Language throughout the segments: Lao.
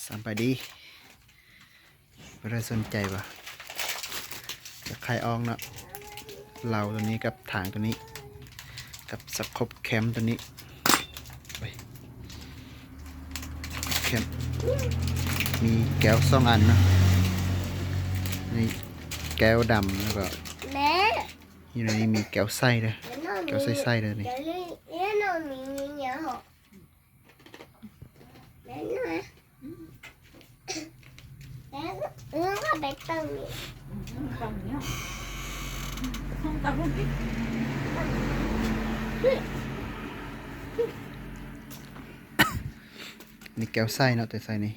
ສຳບາຍດີ ຜູ້ໃດສົນໃຈບໍ່ ຢາກຂາຍອ່ອງເນາະ ເຫຼົ້າໂຕນີ້ກັບຖັງໂຕນີ້ ກັບສະຄົບແຄມໂຕນີ້ ໂອ້ຍ ແຄມ ມີແກ້ວສອງອັນເນາະ ນີ້ແກ້ວດຳ ແລ້ວກໍ ແມ່ ຢູ່ໃນນີ້ມີແກ້ວໃສເດີ ແກ້ວໃສໆເດີນີ້ ແລ້ວນີ້ ແລ້ວນີ້ມີຫຍັງຫອ? ນີ້ແກ້ວໃສເນາະ ແຕ່ໃສ່ນີ້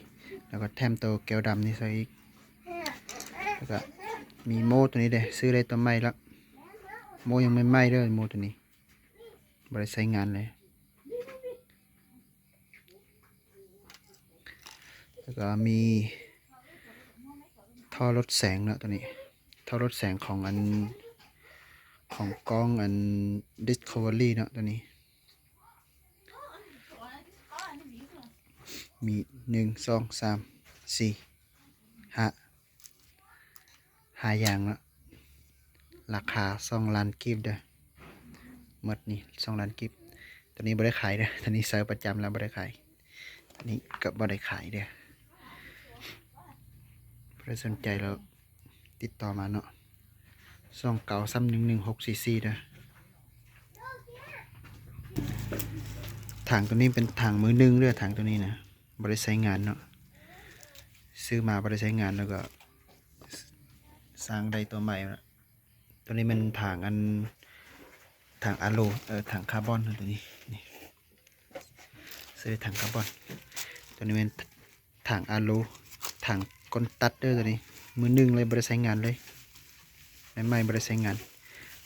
ແລ້ວກໍແຖມໂຕແກ້ວດຳນີ້ໃສ່ອີກ ແລ້ວກໍມີໂມ້ໂຕນີ້ເດ້ ຊື້ໄດ້ໂຕໃໝ່ລະ ໂມ້ຍັງໃໝ່ໆເດີ ໂມ້ໂຕນີ້ ບໍ່ໄດ້ໃຊ້ງານເລີຍ ແລ້ວກໍມີທໍ່ລົດແສງເນາະ ໂຕນີ້ ທໍ່ລົດແສງຂອງອັນ ຂອງກ້ອງອັນ Discovery ເນາະ ໂຕນີ້ ມີ ໜຶ່ງ ສອງ ສາມ ສີ່ ຫ້າ ຫ້າຢ່າງເນາະ ລາຄາສອງລ້ານກີບເດີ ໝົດນີ້ສອງລ້ານກີບ ໂຕນີ້ບໍ່ໄດ້ຂາຍເດີ ໂຕນີ້ໃຊ້ປະຈຳແລ້ວບໍ່ໄດ້ຂາຍ ໂຕນີ້ກໍບໍ່ໄດ້ຂາຍເດີ ຜູ້ໃດສົນໃຈແລ້ວຕິດຕໍ່ມາເນາະ ສອງເກົ້າສາມໜຶ່ງໜຶ່ງຫົກສີ່ສີ່ເດີ ຖັງໂຕນີ້ເປັນຖັງມືໜຶ່ງເດີ ຖັງໂຕນີ້ນະ ບໍ່ໄດ້ໃຊ້ງານເນາະ ຊື້ມາບໍ່ໄດ້ໃຊ້ງານ ແລ້ວກໍສ້າງໄດ້ຕົວໃໝ່ລະ ໂຕນີ້ແມ່ນຖັງອັນ ຖັງອາໂລ ເອີ ຖັງຄາບອນໂຕນີ້ ນີ້ ໃສ່ຖັງຄາບອນ ໂຕນີ້ແມ່ນຖັງອາໂລ ຖັງກົ້ນຕັດເດີ ໂຕນີ້ມືໜຶ່ງເລີຍ ບໍ່ໄດ້ໃຊ້ງານເລີຍ ໃໝ່ໆ ບໍ່ໄດ້ໃຊ້ງານ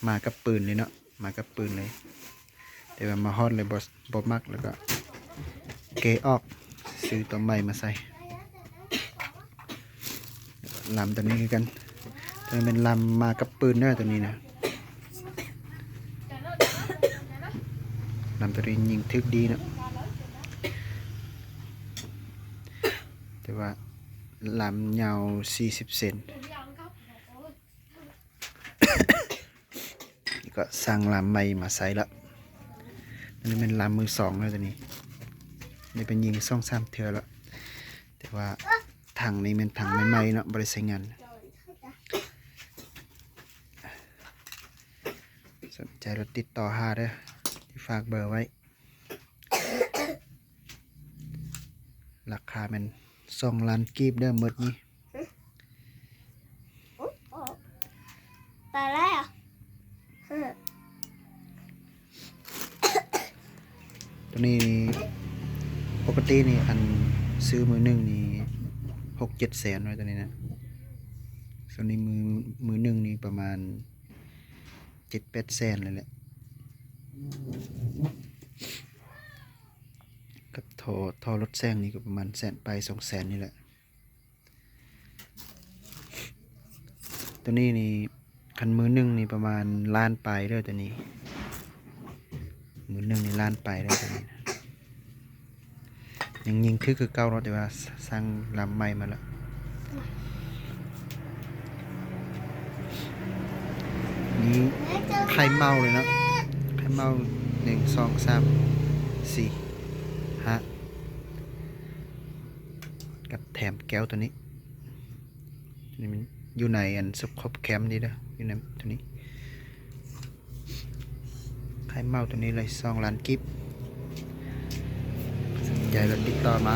ມາກັບປືນເລີຍເນາະ ມາກັບປືນເລີຍ ແຕ່ວ່າມາຮອດເລີຍບໍ່ ບໍ່ມັກ ແລ້ວກໍເກະອອກ ຊື້ຕົວໃໝ່ມາໃສ່ ລຳໂຕນີ້ຄືກັນ ໂຕນີ້ແມ່ນລຳມາກັບປືນເດີ ໂຕນີ້ນະ ລຳໂຕນີ້ຍິງຖືກດີເນາະ ແຕ່ວ່າລຳຍາວສີ່ສິບເຊັນ ນີ້ກໍສັ່ງລຳໃໝ່ມາໃສ່ລະ ອັນນີ້ແມ່ນລຳມືສອງແລ້ວ ໂຕນີ້ ໄດ້ໄປຍິງສອງສາມເທື່ອລະ ແຕ່ວ່າຖັງນີ້ແມ່ນຖັງໃໝ່ໆເນາະ ບໍ່ໄດ້ໃຊ້ງານ ສົນໃຈລະຕິດຕໍ່ຫາເດີ ທີ່ຝາກເບີໄວ້ ລາຄາແມ່ນສອງລ້ານກີບເດີ ໝົດນີ້ ປາໄດ້ອະ ໂຕນີ້ນີ້ ປົກກະຕິນີ້ ຄັນຊື້ມືໜຶ່ງນີ້ ຫົກເຈັດແສນເນາະ ໂຕນີ້ນະ ໂຕນີ້ມື ມືໜຶ່ງນີ້ປະມານ ເຈັດແປດແສນເລີຍແຫຼະ ກັບທໍ່ ທໍ່ລົດແສງນີ້ກໍປະມານແສນປາຍ ສອງແສນນີ້ແຫຼະ ໂຕນີ້ນີ້ ຄັນມືໜຶ່ງນີ້ປະມານລ້ານປາຍເດີ ໂຕນີ້ ມືໜຶ່ງນີ້ລ້ານປາຍເດີ ໂຕນີ້ນະ ຍັງຍິງຖືກຄືເກົ່າເນາະ ແຕ່ວ່າ ສ- ສ້າງລຳໃໝ່ມາລະ ນີ້ໄຂ່ເມົາເລີຍເນາະ ໄຂ່ເມົາ ໜຶ່ງ ສອງ ສາມ ສີ່ ຫ້າ ກັບແຖມແກ້ວໂຕນີ້ ໂຕນີ້ມັນຢູ່ໃນອັນສະຄົບແຄມນີ້ເດີ ຢູ່ໃນໂຕນີ້ ໄຂ່ເມົາໂຕນີ້ເລີຍ ສອງລ້ານກີບ ສົນໃຈລະຕິດຕໍ່ມາ